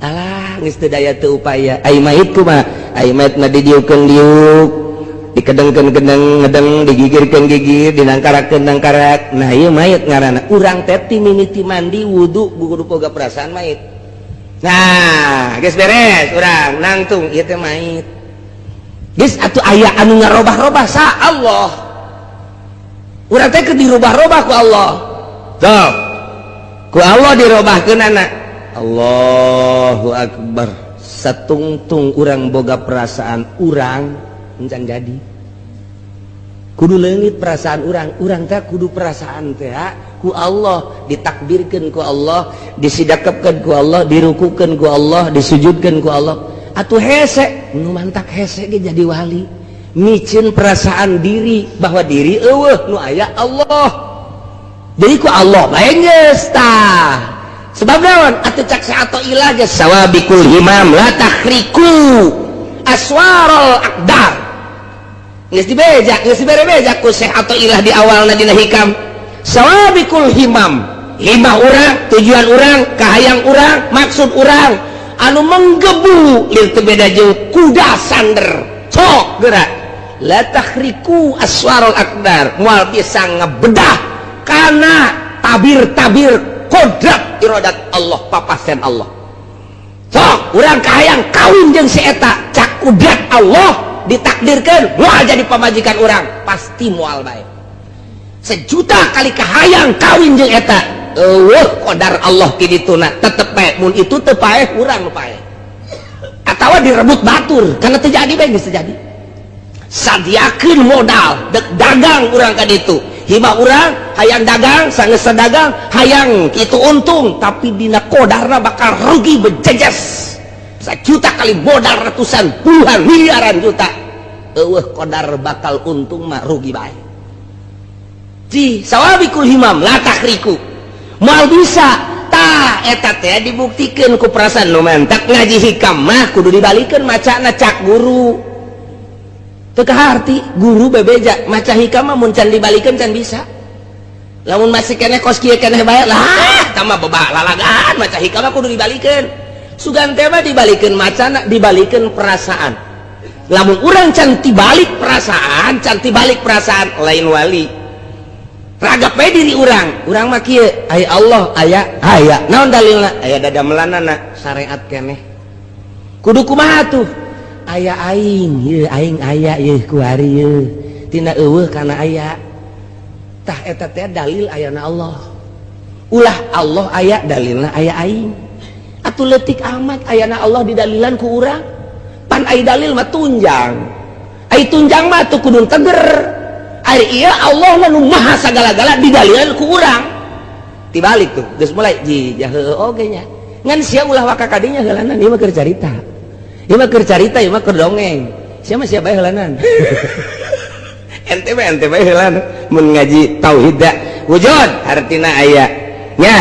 alah geus teu daya teu upaya. Ai mayit kumaha? Ai mayit mah didiukeun diuk, dikedengkeun kedeng ngedeng, digigirkeun gigir, dinangkarakeun nangkarak. Nah, ieu mayit ngaranna. Urang teh ti mimiti mandi wudu kudu boga perasaan mayit. Nah, geus beres, urang nangtung ieu teh mayit. Geus atuh, aya anu ngarobah-robah sa Allah. Urang teh keur dirubah-robah ku Allah. Sok ku Allah dirobahkeun anak. Allahu Akbar, satungtung urang boga perasaan urang encan jadi kudu leungit perasaan urang. Urang teh kudu perasaan teh ku Allah ditakbirkeun, ku Allah disidakepkeun, ku Allah dirukukeun, ku Allah disujudkeun ku Allah. Atuh hese nu mantak hese ge jadi wali, micin perasaan diri bahwa diri eueuh, nu aya Allah. Jadi ku Allah bae geus. Tah, sebab naon atuh cak atau ilah ge sawabikul himam la takhriku aswarul aqdar. Geus dibeja, geus dibere beja ku Syekh atau ilah di awalna dina hikam. Sawabikul himam, himah urang, tujuan urang, kahayang urang, maksud urang anu menggebu lir teu beda jeung kuda sander. Sok gerak, la takhriku aswarul aqdar, moal bisa ngebedah karena tabir-tabir kodrat iradat Allah, papasen Allah. Sok urang kahayang kawin jeung si eta, cak kudrat Allah ditakdirkan moal jadi pamajikan urang, pasti moal bae. Sejuta kali kahayang kawin jeung eta, eueuh qadar Allah kidituna, tetep bae. Mun itu teu paeh, urang nu paeh atawa direbut batur, karena terjadi bae, geus terjadi. Sadiakeun modal dek dagang urang ka ditu, hibah urang hayang dagang, sanggeus dagang hayang itu untung, tapi dina kodarna bakal rugi bejejes. Sejuta kali modal ratusan, puluhan, miliaran juta, eueuh kodar bakal untung mah, rugi bae. Ji sawabikul himam la takhriku, moal bisa. Tah, eta teh dibuktikeun ku perasaan. Nu mantak ngaji hikam mah kudu dibalikeun macana cak guru. Teu kaharti guru bebeja maca hikam mah, mun can dibalikeun can bisa. Lamun masih keneh kos kieu keneh bae lah, tambah bebak lalagan. Maca hikam mah kudu dibalikeun. Sugan teh mah dibalikeun macana, dibalikeun perasaan. Lamun urang can tibalik perasaan, can tibalik perasaan, lain wali. Ragap bae diri urang, urang mah kieu, aya Allah, aya, aya. Naon dalilna? Aya dadamelanana, syariat keneh. Kudu kumaha tuh? Aya aing, ieu aing aya ieu kuari ieu. Tina eueuh kana aya. Tah eta teh dalil ayana Allah. Ulah Allah aya dalilna aya aing. Atuh leutik amat ayana Allah didalilan ku urang. Pan ai dalil mah tunjang. Ai tunjang mah atuh kudu teger. Ari ieu Allah nu maha sagala-gala didalilan ku urang. Tibalik tuh, geus mulai ji heueuh oge nya. Ngan sia ulah waka kadinya heulanan, ieu mah keur carita. Ieu mah keur carita, ieu mah keur dongeng. Sia mah sia bae heulanan. Ente mah ente bae heulanan mun ngaji tauhid da. Wujud artina aya. Nya,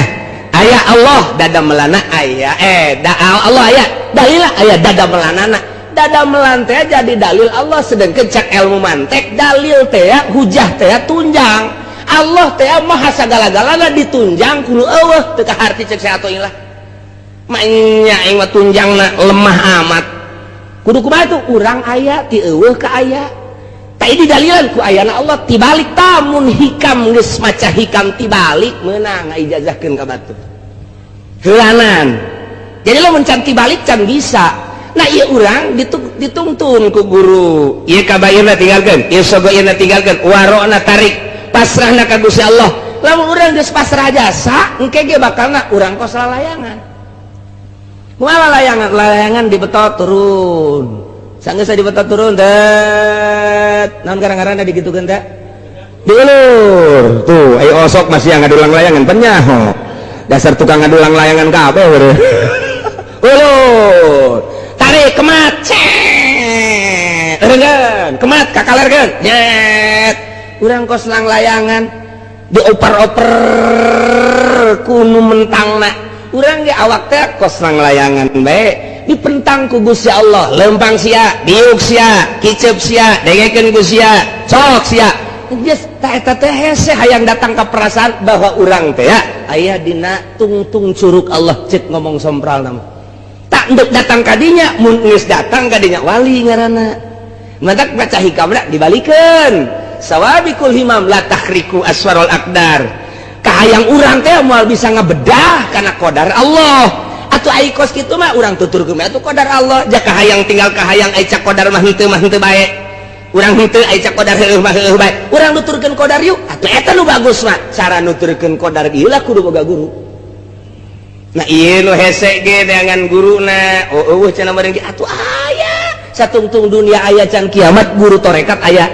aya Allah dadamelanana aya, da Allah aya, dalil aya dadamelanana. Dadamelan teh jadi dalil Allah, sedangkan cek ilmu mantek dalil teh hujah teh tunjang. Allah teh maha sagala-galana ditunjang kudu eueuh teu kaharti cek saya ilah. Maenya aing mah tunjangna lemah amat. Kudu kumaha tuh? Urang aya ti eueuh ka aya. Tah didalilan ku ayana Allah tibalik. Tamun hikam geus maca hikam tibalik, meunang ngaijazahkeun ka batur. Heulanan. Jadi lamun can tibalik can bisa. Nah, ieu urang ditungtun ku guru. Ieu kabairna tinggalkeun, ieu sogoirna tinggalkeun, warokna tarik, pasrahna ka Gusti Allah. Lamun urang geus pasrah jasa, engke ge bakalna urang kos lalayangan. Kumaha lalayangan? Lalayangan dibetot turun. Sanggeus dibetot turun, det. Naon garang-garana digitukeun teh? Diulur. Tuh, ayo osok masih yang ngadulang layangan penyaho. Dasar tukang ngadulang layangan kabeh. Ulur. Tarik kemat. Cet. Eureungeun, kemat kakalerkeun. Nyet. Urang kos lang layangan dioper-oper ku nu mentangna. Urang ge awak teh kos lang layangan bae dipentang ku Gusti Allah, lempang sia, diuk sia, kicep sia, dengekeun ku sia, cok sia. Geus tah eta teh hese hayang datang ka perasaan bahwa urang teh ya aya dina tungtung curug Allah, cek ngomong sompral nama. Tak ndek datang kadinya, mun geus datang kadinya wali ngaranna. Matak baca hikamna dibalikeun. Sawabikul himam la takhriku aswarul aqdar. Kahayang urang teh moal bisa ngebedah karena qadar Allah. Atuh ai kos kitu mah urang tuturkeun atuh qadar Allah. Ja kahayang tinggal kahayang, ai cak qadar mah henteu mah henteu bae. Urang henteu, ai cak qadar heueuh mah heueuh bae. Urang nuturkeun qadar yuk. Atuh eta nu bagus mah. Cara nuturkeun qadar ieu lah kudu boga guru. Nah, ieu nu hese ge neangan guruna. Oh, eueuh cenah meureun ge atuh aya. Satungtung dunia aya can kiamat guru torekat aya.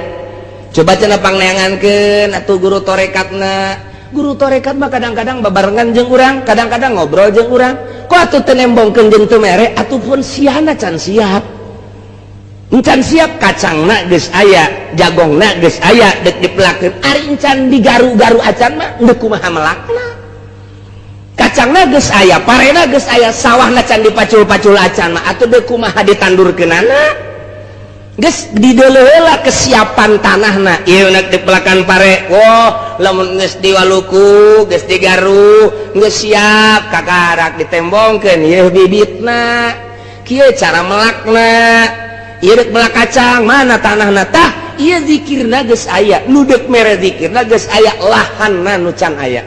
Coba cenah pangneangankeun atuh guru torekatna. Guru torekat mah kadang-kadang babarengan jeung urang, kadang-kadang ngobrol jeung urang. Kok atuh teu nembongkeun jeung teu mere, atuh pun siana can siap. Encan siap, kacangna geus aya, jagongna geus aya, dek dipelakeun. Ari encan digaru-garu acan mah deuk kumaha melakna? Kacangna geus aya, parena geus aya, sawahna can dipacul-pacul acan mah atuh deuk kumaha ditandurkeunana? Geus dideuleu kesiapan tanahna. Ieu nek dipelakan pare, wah, lamun geus diwaluku, geus digaru, geus siap, kakarak ditembongkeun ieu bibitna. Kieu cara melakna. Ieu dek melak kacang, mana tanahna? Tah, ieu zikirna geus aya, nu deuk mere zikirna geus aya, lahanna nu can aya.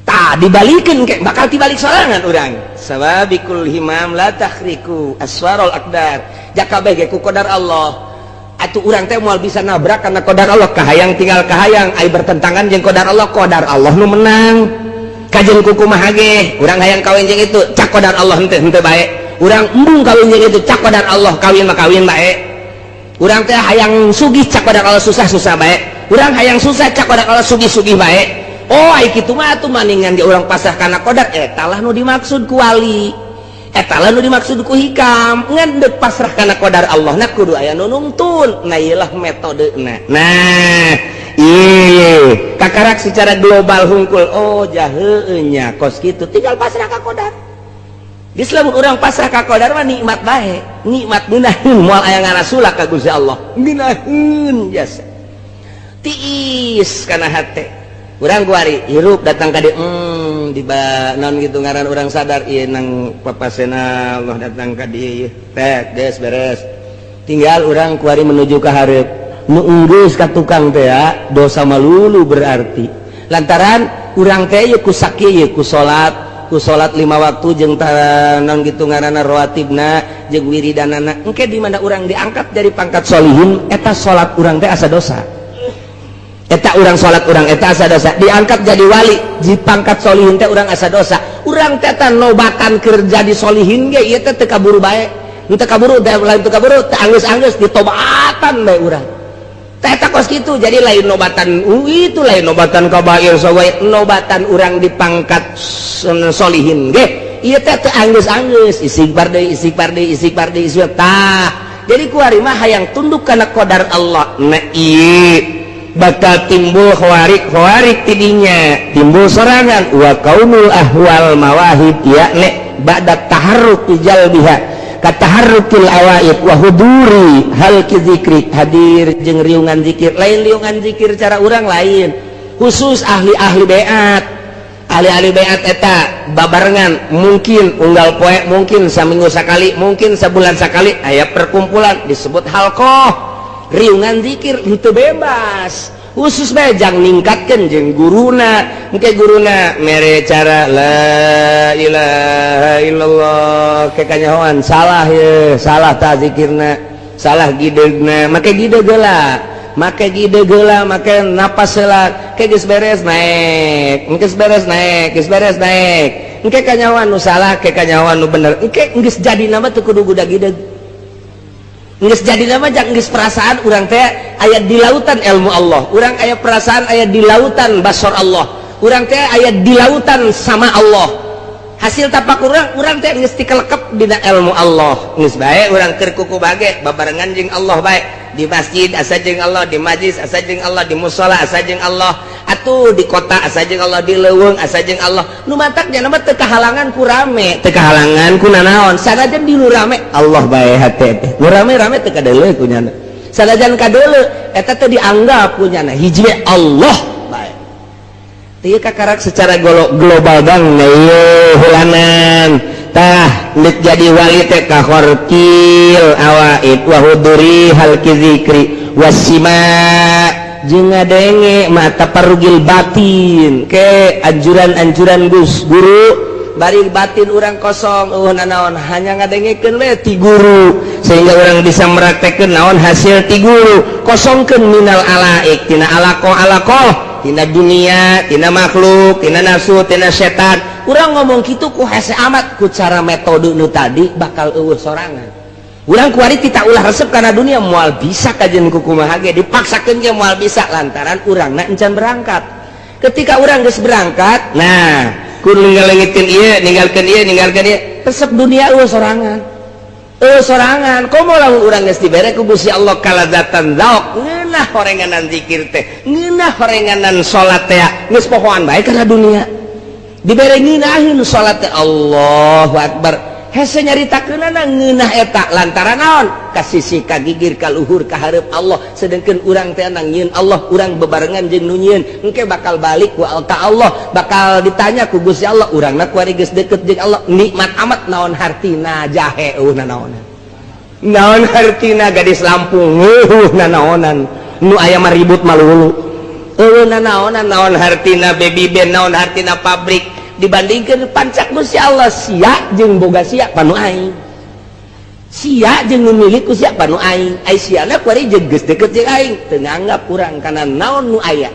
Tah dibalikeun ke bakal tibalik sorangan urang. Sawabikul himam la takhriku aswarul aqdar. Jaka bae ge ku qadar Allah. Atuh urang teh moal bisa nabrak karena qadar Allah. Kahayang tinggal kahayang, ai bertentangan jeung qadar Allah, qadar Allah nu menang. Kajeun ku kumaha ge, urang hayang kawin jeung itu, cak qadar Allah henteu henteu bae. Urang embung kawin jeung itu, cak qadar Allah kawin mah kawin bae. Urang teh hayang sugih, cak qadar Allah susah-susah bae. Urang hayang susah, cak qadar Allah sugih-sugih bae. Oh, ai kitu mah atuh maningan ge urang pasrah kana qadar. Eta lah nu dimaksud ku wali. Eta lah nu dimaksud ku hikam. Ngan deuk pasrah kana qadar Allah na kudu aya nu nungtun. Nah, ieu lah metodena. Nah, ieu kakarak secara global hungkul. Oh, jaheueuh nya kos kitu tinggal pasrah ka qadar. Geus lamun urang pasrah ka qadar mah nikmat bae. Nikmat ngeunaheun, moal aya ngarasula ka Gusti Allah. Ngeunaheun jasa. Tiis kana hate. Urang kuari hirup datang ka dieu, di naon gitu ngaran, urang sadar ieu nang papasena Allah datang ka dieu teh geus beres. Tinggal urang kuari menuju ka hareup nu geus ka tukang teh ya, dosa malulu berarti lantaran urang teh ieu ku sakieu ieu ku salat lima waktu jeung naon gitu ngaranna, rawatibna jeung wiridanana. Engke di mana urang diangkat dari pangkat solihin, eta salat urang teh asa dosa, eta urang salat urang eta asa dosa. Diangkat jadi wali di pangkat solihin teh urang asa dosa. Urang teh nobatan kerja di solihin ge ieu teh teu kaburu bae, teu kaburu teh, lain teu kaburu, teu anggeus-anggeus ditobatan bae urang teh. Eta kos kitu. Jadi lain nobatan itu, lain nobatan kabair sawae, nobatan urang di pangkat solihin ge ieu teh teu anggeus-anggeus, istighfar deui, istighfar deui, istighfar deui, istighfar. Tah, jadi kuari mah hayang tunduk kana qadar Allah. Nah, ieu bakal timbul khawarik khawarik tidinya timbul sorangan wa kaunul ahwal mawahib ya nek ba'da taharruk jalbiha kataharrukil awaid wa huduri halqi zikri, hadir jeung riungan zikir. Lain riungan zikir cara urang lain, khusus ahli-ahli beat. Ahli-ahli beat eta babarengan, mungkin unggal poe, mungkin saminggu sekali, mungkin sebulan sekali aya perkumpulan disebut halqoh riungan zikir. Itu bebas, khusus bae jang ningkatkeun jeung guruna. Engke guruna mere cara la ilaha illallah, ke kanyahoan salah ye, salah ta zikirna, salah gidegna, make gideg heula, make gideg heula, make napas heula. Ke geus beres naik, geus beres naik, geus beres naik, engke kanyahoan nu salah, ke kanyahoan nu bener. Engke geus jadi nama teu kudu guda gideg, geus jadi nama jang geus perasaan urang teh aya di lautan ilmu Allah, urang aya perasaan aya di lautan basor Allah, urang teh aya di lautan sama Allah. Hasil tapak urang, urang teh geus tikelekep dina ilmu Allah. Geus bae urang keur kuku bage babarengan jeung Allah bae, di masjid asa jeung Allah, di majlis asa jeung Allah, di musola asa jeung Allah, atuh di kota asa jeung Allah, di leuweung asa jeung Allah. Nu matak nya mah teu kahalangan ku rame, teu kahalangan ku nanaon. Sanajan di nu rame Allah bae hate teh, nu rame-rame teu kadeuleu ku nyana. Sanajan kadeuleu eta teh dianggap ku nyana hiji we Allah bae. Teu kakarak secara global bang ieu hulanan. Tah, nek jadi wali teh kakharqil awaid wa huduri halqi zikri wasima jeung ngadenge mata parugil batin ke anjuran-anjuran Gus guru, bari batin urang kosong, naon, hanya ngadengekeun we ti guru sehingga orang bisa meraktekeun naon hasil ti guru. Kosongkeun minal alaik, tina alaqo alaqo, tina dunia, tina makhluk, tina nafsu, tina setan. Urang ngomong gitu ku hese amat, ku cara metode nu tadi bakal eueuh sorangan. Urang kuari kita ulah resep karena dunia, moal bisa kajian ku kumaha ge, dipaksakeun ge moal bisa, lantaran urangna encan berangkat. Ketika urang geus berangkat, nah, ku ninggalin ieu, ninggalkeun ieu, ninggalkeun ieu, resep dunia eueuh sorangan, eueuh sorangan. Komo lamun urang geus dibere ku Gusti Allah kalazatan zauk, ngeunah horenganan zikir teh, ngeunah horenganan salat teh, geus pohoan bae kana dunia. Dibere ngeunaheun salat teh, Allahu akbar, hese nyaritakeunana ngeunah eta, lantaran naon, ka sisi ka gigir ka luhur ka hareup Allah. Sedengkeun urang teh nang nyieun Allah, urang bebarengan jeung nu nyieun. Engke bakal balik ku ka Allah, bakal ditanya ku Gusti Allah. Urangna kuari geus deket jeung Allah, nikmat amat. Naon hartina jahe, eueuh nanaonan. Naon hartina gadis Lampung, eueuh nanaonan. Nu aya mah ribut malulu, eueuh nanaonan. Naon hartina baby band, naon hartina pabrik, dibandingkan pancak Gusti Allah. Sia jeung boga sia panu aing, sia jeung nu milik ku sia panu aing. Ai siana kuari jeung geus deket jeung aing, teu nganggap urang kana naon nu aya.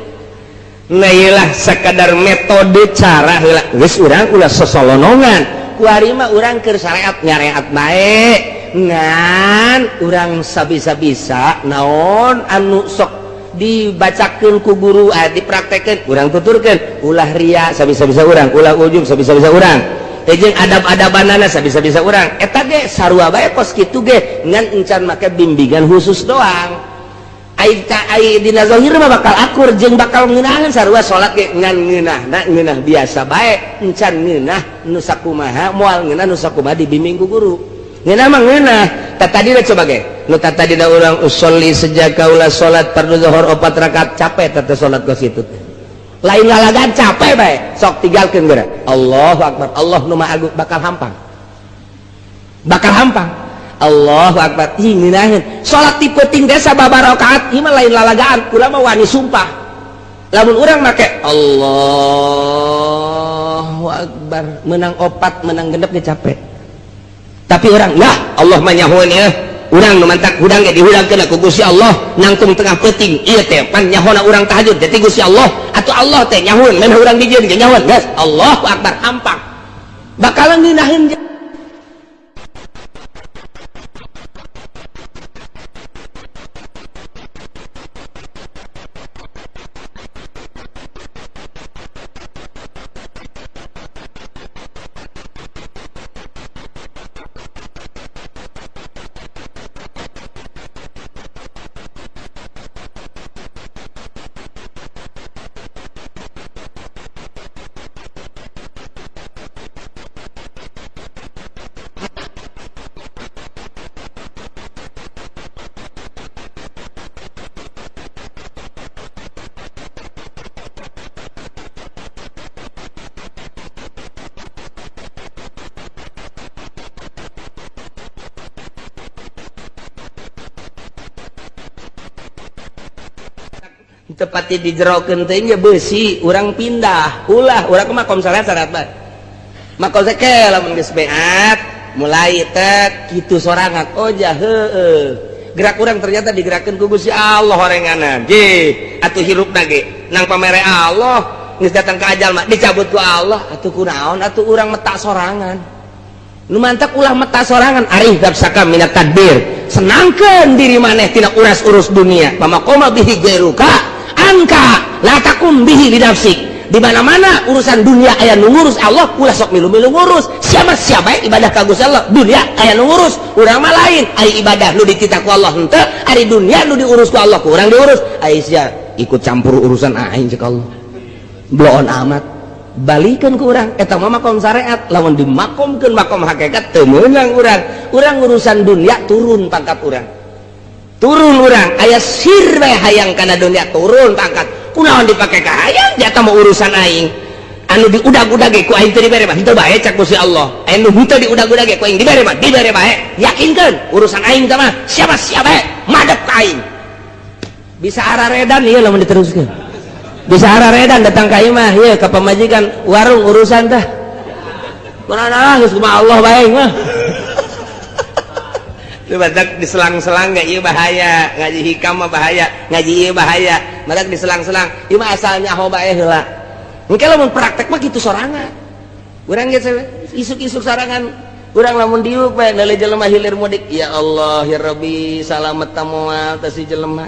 Nah, iyalah sakadar metode cara heula, geus urang ulah sosolonongan. Kuari mah urang keur syariat nyareat bae, ngan urang sabisa-bisa naon anu sok dibacakeun ku guru, dipraktekeun, urang tuturkeun. Ulah ria sabisa-bisa urang, ulah ujub sabisa-bisa urang, jeung adab-adabanana sabisa-bisa urang. Eta ge sarua bae kos kitu ge, ngan encan make bimbingan khusus doang. Ai ka ai dina zahir mah bakal akur jeung bakal ngeunaheun sarua salat ge, ngan ngeunahna ngeunah biasa bae, encan ngeunah nu sakumaha, moal ngeunah nu sakumaha dibimbing ku guru. Ngeunah mah ngeunah. Tah, tadi coba ge nu tadi urang usolli sejak kaula salat fardu zuhur opat rakaat, capek teh salat kos kitu teh. Lain lalagaan capek bae, sok tinggalkeun geura. Allahu akbar, Allah nu Maha Agung, bakal hampang. Bakal hampang. Allahu akbar. Ih ngeunaheun. Salat ti peuting teh sababaraha rakaat, ieu mah lain lalagaan, kula mah wani sumpah. Lamun urang make Allahu akbar, menang opat, menang genep ge capek. Tapi orang lah Allah mah nyahoeun ieu. Urang nu mantak hudang ge dihudangkeun ku Gusti Allah nangtung tengah peuting ieu teh pan nyahona urang tahajud teh Gusti Allah atuh Allah teh nyahoeun memeh urang dijieun ge nyahoeun geus Allahu akbar hampang bakalan ngeunaheun. Tepatnya dijerokeun teh nya beusi urang pindah ulah urang ke makom salat syarat bae makom teh ke lamun geus beat mulai teh kitu sorangan oh ja heueuh gerak urang ternyata digerakkeun ku Gusti Allah horenganan je atuh hirupna ge nang pamere Allah geus datang ka ajal mah dicabut ku Allah atuh kunaon atuh urang metak sorangan nu mantak ulah metak sorangan arih gapsaka minat tadbir senangkeun diri maneh tina uras-urus dunia pamaqoma bihi gairuka angka la takum bihi lidafsik. Di mana-mana urusan dunia aya nu ngurus Allah ulah sok milu-milu ngurus siapa siapa ibadah ka Gusti Allah dunia aya nu ngurus urang mah lain ari ibadah nu dititah ku Allah henteu ari dunia nu diurus ku Allah ku urang diurus ai sia ikut campur urusan aing cek Allah bloon amat balikeun ku urang eta mah makom syariat lamun dimakomkeun makom hakikat teu meunang urang urang urusan dunia turun pangkat urang turun urang aya sir bae hayang kana dunia turun pangkat kunaon dipake ka hayang jata mah urusan aing anu diudag-udag ge ku aing teu dibere mah henteu bae cak Gusti Allah anu henteu diudag-udag ge ku aing dibere mah dibere bae yakinkeun urusan aing teh mah siapa-siapa bae madep ka aing bisa araredan ieu lamun diteruskeun bisa araredan datang ka imah ieu ka pamajikan warung urusan teh kunaon geus kumaha Allah bae mah. Badak diselang-selang nggak iya bahaya ngaji hikam mah bahaya ngaji iya bahaya badak diselang-selang ieu mah asalnya ho bae heula engke lamun praktek mah kitu sorangan urang geus isuk-isuk sorangan urang lamun diuk bae leuleuh jelema hilir mudik ya Allah ya Rabbi salamet tamoal teh si jelema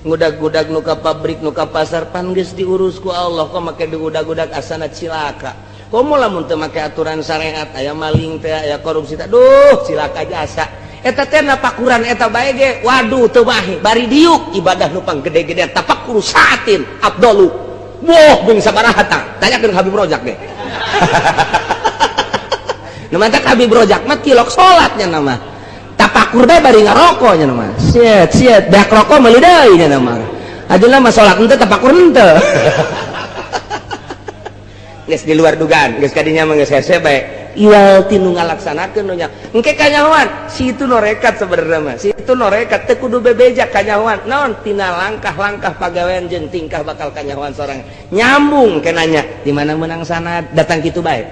ngudag-gudag nu ka pabrik nu ka pasar pan geus diurus ku Allah kok make diudag-udag asana cilaka komo lamun teu make aturan syariat aya maling teh aya korupsi teh duh cilaka jasa eta teh napakuran eta bae ge waduh teu mahi bari diuk ibadah nu panggede-gede tafakur saatin afdalu wah beung sabaraha tah tanyakeun Habib Rojak ge nu mantak Habib Rojak mah tilok salat nya mah tafakur bae bari ngaroko nya mah siet siet beak rokok meuli deui nya mah ajeuna mah salat henteu tafakur henteu geus di luar dugaan geus kadinya mah geus hese bae iwal tinu ngalaksanakeun nu nya engke kanyahoan si itu norekat sebenarnya mah si itu norekat teu kudu bebeja kanyahoan naon tina langkah-langkah pagawean jeung tingkah bakal kanyahoan sorang nyambung kenanya di mana menang sanad datang kitu bae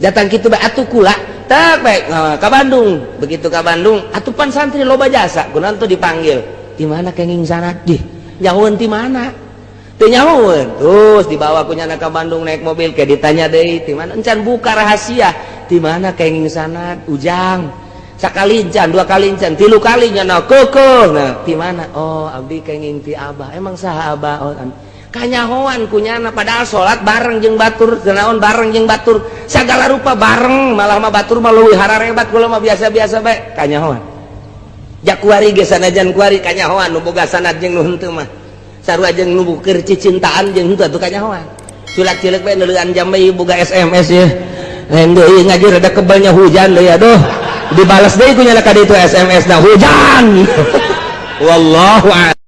datang kitu bae atuh kula tak bae ka Bandung begitu ka Bandung atuh pan santri loba jasa kunaon tuh dipanggil di mana kenging sanad dih nyahoeun ti mana teu nyahoeun terus dibawa ku nyana ka Bandung naik mobil ke ditanya deui ti mana encan buka rahasia ti mana kenging sanad ujang sakali encan dua kali encan tilu kali nyana keukeuh nah ti mana oh abdi kenging ti abah emang saha abah oh kanyahoan ku nyana padahal salat bareng jeung batur naon bareng jeung batur sagala rupa bareng malah mah batur mah leuwih hararebat kula mah biasa-biasa bae kanyahoan jakuari ge sanajan kuari kanyahoan nu boga sanad jeung nu henteu mah sarua jeung nu keur cicintaan jeung henteu atuh kanyahoan culak-cileuk bae neuleuan jam bae boga SMS ye lain deui ngaji rada kebelnya hujan deui aduh dibalas deui ku nyana ka ditu SMS na hujan wallahu a'lam.